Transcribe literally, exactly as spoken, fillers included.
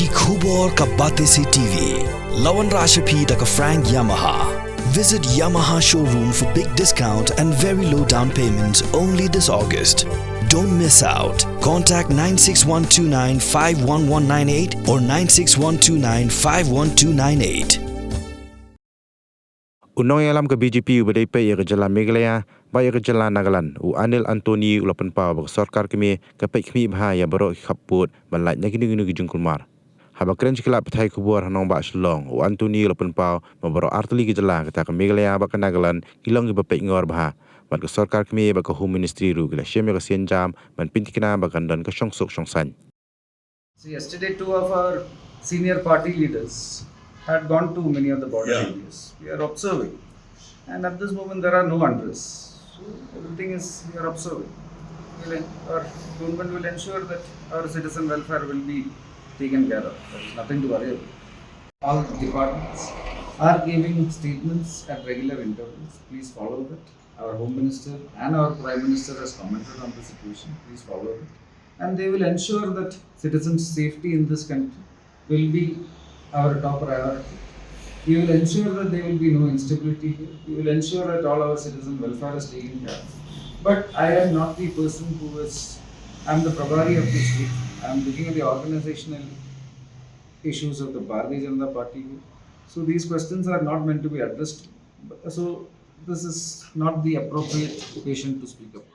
Ki khubor ka Batesi T V. La wanrah sha phi da ka Frank Yamaha. Visit Yamaha showroom for big discount and very low down payment only this August. Don't miss out. Contact nine six one two nine five one one nine eight or nine six one two nine five one two nine eight. U nongïalam ka B J P uba dei peit ïa ka jylla Meghalaya bad ïa ka jylla Nagaland, u Anil Anthony, u la pynpaw ba ka sorkar kmie ka peit khmih bha ïa baroh ki khappud ban lait na kino kino ki jingkulmar. Haba kren sha ki lad pathai khubor ha nongbah Shillong, u Anthony u la pynpaw ba baroh artylli ki jylla, kata ka Meghalaya bad ka Nagaland, ki long kiba peit ngor bha bad ka sorkar kmie bad ka Home Ministry ruh ki la shem ïa ka sienjam ban pynthikna ba kan don ka shongsuk shongsaiñ. So yesterday, two of our senior party leaders had gone to many of the border Yeah. areas. We are observing. And at this moment, there are no unrest. So everything is, we are observing. We'll, our government will ensure that our citizen welfare will be taken care of. There is nothing to worry about. All departments are giving statements at regular intervals. Please follow that. Our Home Minister and our Prime Minister has commented on the situation. Please follow that. And they will ensure that citizens' safety in this country will be our top priority. We will ensure that there will be no instability here. We will ensure that all our citizen welfare is taken care of. But I am not the person who is, I'm the Prabhari of the state. I'm looking at the organizational issues of the Bharatiya Janata Party here. So these questions are not meant to be addressed. So this is not the appropriate occasion to speak about.